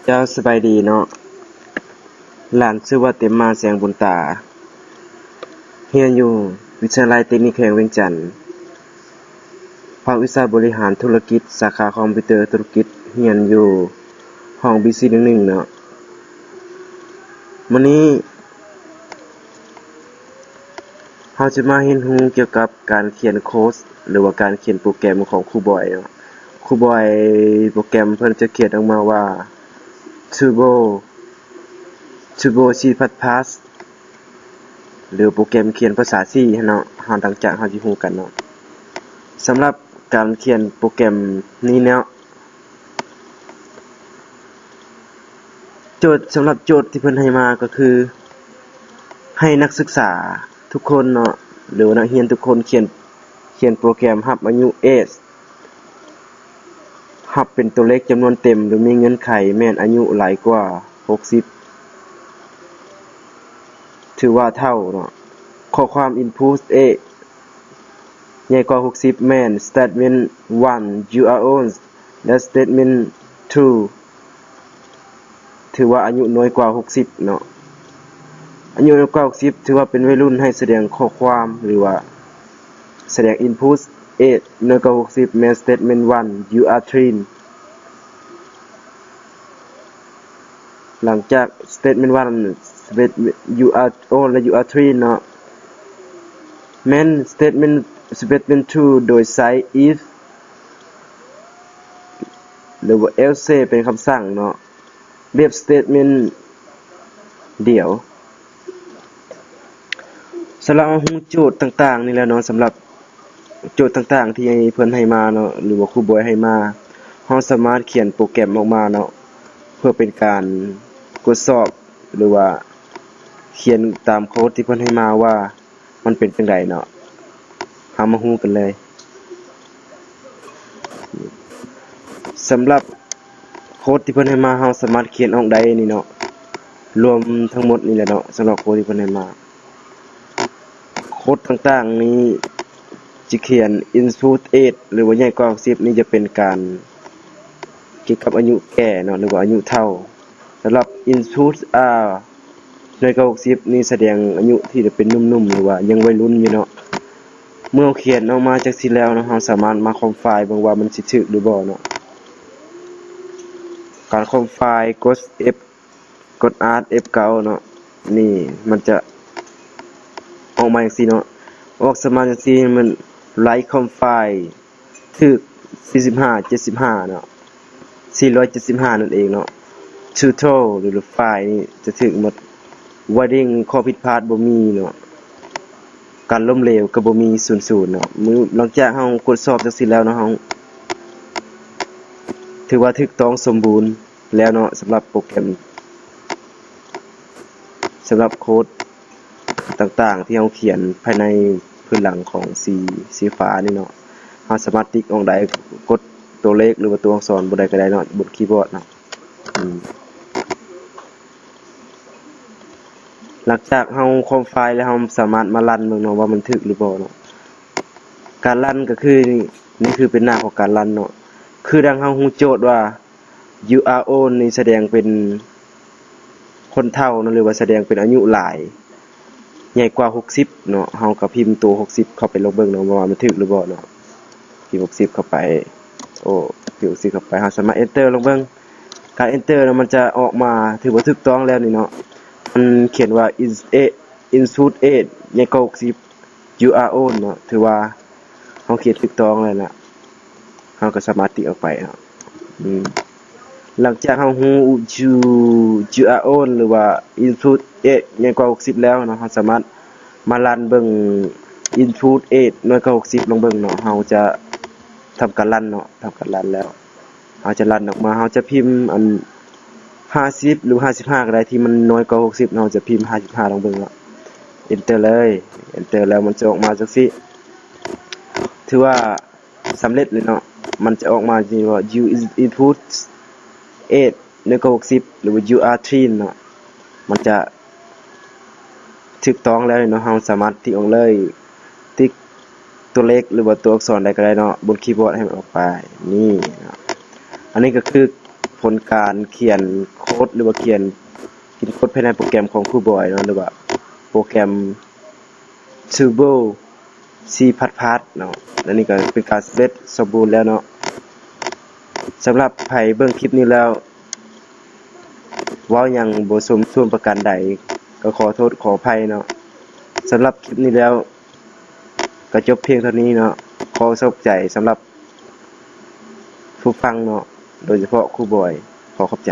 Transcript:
ເຈົ້າ ສະບາຍດີເນາະ. ຫຼານຊື່ວ່າ ເຕັມມາ ແສງບຸນຕາ, ຮຽນຢູ່ວິທະຍາໄລເຕັກນິກແຂວງວຽງຈັນ, ພາກວິຊາບໍລິຫານທຸລະກິດ, ສາຂາຄອມພິວເຕີທຸລະກິດ, ຮຽນຢູ່ຫ້ອງ ບີຊີ ໜຶ່ງໜຶ່ງເນາະ. ມື້ນີ້ ເຮົາຈະມາຮຽນຮູ້ກ່ຽວກັບການຂຽນໂຄດ ຫຼືວ່າການຂຽນໂປຣແກຣມຂອງຄູບອຍເນາະ. ຄູບອຍໂປຣແກຣມເພິ່ນຈະຂຽນອອກມາວ່າ Turbo Turbo C plus plus ຫຼືໂປຣແກຣມຂຽນພາສາ C ເນາະ. ເຮົາ ຫຼັງຈາກເຮົາຊິຮູ້ກັນເນາະ. ສຳລັບການຂຽນໂປຣແກຣມນີ້ເນາະ ໂຈດ ສຳລັບໂຈດທີ່ເພິ່ນໃຫ້ມາກໍຄື ໃຫ້ນັກສຶກສາທຸກຄົນເນາະ ຫຼືວ່ານັກຮຽນທຸກຄົນຂຽນ ຂຽນໂປຣແກຣມຮັບອາຍຸ age ຮັບເປັນຕົວເລກຈຳນວນເຕັມ ຫຼືມີເງື່ອນໄຂແມ່ນອາຍຸຫຼາຍກວ່າຫົກສິບ ຖືວ່າເຖົ້າເນາະ. ຂໍ້ຄວາມ input age ໃຫຍ່ກວ່າຫົກສິບ ແມ່ນ statement one you are old ແລະ statement two ຖືວ່າອາຍຸນ້ອຍກວ່າຫົກສິບເນາະ. ອາຍຸນ້ອຍກວ່າຫົກສິບ ຖືວ່າເປັນໄວລຸ້ນ ໃຫ້ສະແດງຂໍ້ຄວາມ ຫຼືວ່າສະແດງ input age ນ້ອຍກວ່າຫົກສິບ ແມ່ນ statement one you are teen. ຫຼັງຈາກ statement one you are old ແລະ you are teen ເນາະ ແມ່ນ statement statement two ໂດຍໃຊ້ if ຫຼືວ່າ else ເປັນຄຳສັ່ງເນາະ ແບບ statement ດຽວ. ສຳລັບເຮົາຮູ້ໂຈດຕ່າງໆນີ້ແລ້ວເນາະ ສຳລັບໂຈດຕ່າງໆທີ່ເພິ່ນໃຫ້ມາເນາະ ຫຼືວ່າຄູບອຍໃຫ້ມາ ເຮົາສາມາດຂຽນໂປຣແກຣມອອກມາເນາະ ເພື່ອເປັນການກວດສອບ ຫຼືວ່າຂຽນຕາມໂຄດທີ່ເພິ່ນໃຫ້ມາວ່າ ມັນເປັນຈັ່ງໃດເນາະ ເຮົາມາຮູ້ກັນເລີຍ. ສຳລັບໂຄດທີ່ເພິ່ນໃຫ້ມາ ເຮົາສາມາດຂຽນອອກໄດ້ນີ້ເນາະ ລວມທັງໝົດນີ້ແຫຼະເນາະ ສຳລັບໂຄດທີ່ເພິ່ນໃຫ້ມາ. ໂຄດຕ່າງໆນີ້ຈະຂຽນ input age ຫຼືວ່າໃຫຍ່ກວ່າຫົກສິບນີ້ ຈະເປັນການກ່ຽວກັບອາຍຸແກ່ເນາະ ຫຼືວ່າອາຍຸເຖົ້າ. ສຳລັບ input age ນ້ອຍກວ່າຫົກສິບນີ້ສະແດງອາຍຸທີ່ເປັນໜຸ່ມໆ ຫຼືວ່າຍັງໄວລຸ້ນຢູ່ເນາະ. ເມື່ອເຮົາຂຽນອອກມາຈັ່ງຊີ້ແລ້ວເນາະ ເຮົາສາມາດມາຄອມໄຟລ໌ເບິ່ງວ່າມັນຊິຖືກຫຼືບໍ່ເນາະ. ການຄອມໄຟລ໌ ກົດ F ກົດ Alt F ເກົ້າເນາະ ນີ້ມັນຈະອອກມາຈັ່ງຊີ້ເນາະ ອອກສາມາດຈັ່ງຊີ້ ມັນ Right Compile ຖືກສີ່ສິບຫ້າ ເຈັດສິບຫ້າເນາະ ສີ່ຮ້ອຍເຈັດສິບຫ້ານັ້ນເອງເນາະ. Total ຫຼື File ນີ້ຈະຖືກໝົດ Wording ຂໍ້ຜິດພາດບໍ່ມີເນາະ ການລົ້ມເຫຼວກໍບໍ່ມີ ສູນສູນເນາະ. ມື້ ຫຼັງຈາກເຮົາກວດສອບຈັ່ງຊີ້ແລ້ວເນາະ ເຮົາຖືວ່າຖືກຕ້ອງສົມບູນແລ້ວເນາະ ສຳລັບໂປຣແກຣມ ສຳລັບໂຄດຕ່າງໆທີ່ເຮົາຂຽນພາຍໃນພື້ນຫຼັງຂອງສີ ສີຟ້ານີ້ເນາະ ເຮົາສາມາດຕິກອອກໄດ້ ກົດຕົວເລກ ຫຼືວ່າຕົວອັກສອນບ່ອນໃດກໍໄດ້ເນາະ ບົນຄີບອດເນາະ. ອືມ ຫຼັງຈາກເຮົາຄອມໄຟລ໌ແລ້ວ ເຮົາສາມາດມາຣັນເບິ່ງເນາະວ່າມັນຖືກຫຼືບໍ່ເນາະ. ການຣັນກໍຄື ນີ້ ນີ້ຄືເປັນໜ້າຂອງການຣັນເນາະ. ຄືດັ່ງເຮົາຮູ້ໂຈດວ່າ you are old ນີ້ສະແດງເປັນຄົນເຖົ້າເນາະ ຫຼືວ່າສະແດງເປັນອາຍຸຫຼາຍ ໃຫຍ່ກວ່າຫົກສິບເນາະ. ເຮົາກໍພິມໂຕຫົກສິບເຂົ້າໄປລອງເບິ່ງເນາະ ວ່າມັນຖືກຫຼືບໍ່ເນາະ. ພິມຫົກສິບເຂົ້າໄປ ໂອ້ ພິມຫົກສິບເຂົ້າໄປ ເຮົາສາມາດ Enter ລອງເບິ່ງ. ການ Enter ນະ ມັນຈະອອກມາ ຖືວ່າຖືກຕ້ອງແລ້ວນີ້ເນາະ. ມັນຂຽນວ່າ In- A- Input Age ໃຫຍ່ກວ່າຫົກສິບ You are old ເນາະ ຖືວ່າເຮົາຂຽນຖືກຕ້ອງແລ້ວນະ ເຮົາກໍສາມາດຕິກອອກໄປເນາະ. ອືມ ຫຼັງຈາກເຮົາຮູ້ You You are old ຫຼືວ່າ Input Age ໃຫຍ່ກວ່າຫົກສິບແລ້ວເນາະ ເຮົາສາມາດມາຣັນເບິ່ງ Input Age ນ້ອຍກວ່າຫົກສິບລອງເບິ່ງເນາະ. ເຮົາຈະທຳການຣັນເນາະ ທຳການຣັນແລ້ວ ເຮົາຈະລັນອອກມາ ເຮົາຈະພິມອັນຫ້າສິບ ຫຼື ຫ້າສິບຫ້າກໍໄດ້ ທີ່ມັນນ້ອຍກວ່າຫົກສິບ ເຮົາຈະພິມຫ້າສິບຫ້າລອງເບິ່ງເນາະ. Enter ເລີຍ Enter ແລ້ວມັນຈະອອກມາຈັ່ງຊີ້ ຖືວ່າສຳເລັດເລີຍເນາະ. ມັນຈະອອກມາທີ່ວ່າ You input age ນ້ອຍກວ່າຫົກສິບ ຫຼືວ່າ You are teen ເນາະ ມັນຈະ ຖືກຕ້ອງແລ້ວເນາະ ເຮົາສາມາດຕິກອອກເລີຍ ຕິກຕົວເລກ ຫຼືວ່າຕົວອັກສອນໃດກໍໄດ້ເນາະ ບົນຄີບອດໃຫ້ມັນອອກໄປ ນີ້ເນາະ. ອັນນີ້ກໍຄື ຜົນການຂຽນໂຄດ ຫຼືວ່າຂຽນ ຂຽນໂຄດພາຍໃນໂປຣແກຣມຂອງຄູບອຍເນາະ ຫຼືວ່າໂປຣແກຣມ Turbo C plus plus ເນາະ. ອັນນີ້ກໍເປັນການສຳເລັດສົມບູນແລ້ວເນາະ. ສຳລັບໃຜເບິ່ງຄລິບນີ້ແລ້ວ ເວົ້າຫຍັງບໍ່ສົມສ່ວນປະການໃດ ກໍຂໍໂທດຂໍອະໄພເນາະ. ສຳລັບຄລິບນີ້ແລ້ວ ກໍຈົບພຽງເທົ່ານີ້ເນາະ. ຂໍຂອບໃຈສຳລັບຜູ້ຟັງເນາະ ໂດຍສະເພາະຄູບອຍ ຂໍຂອບໃຈ.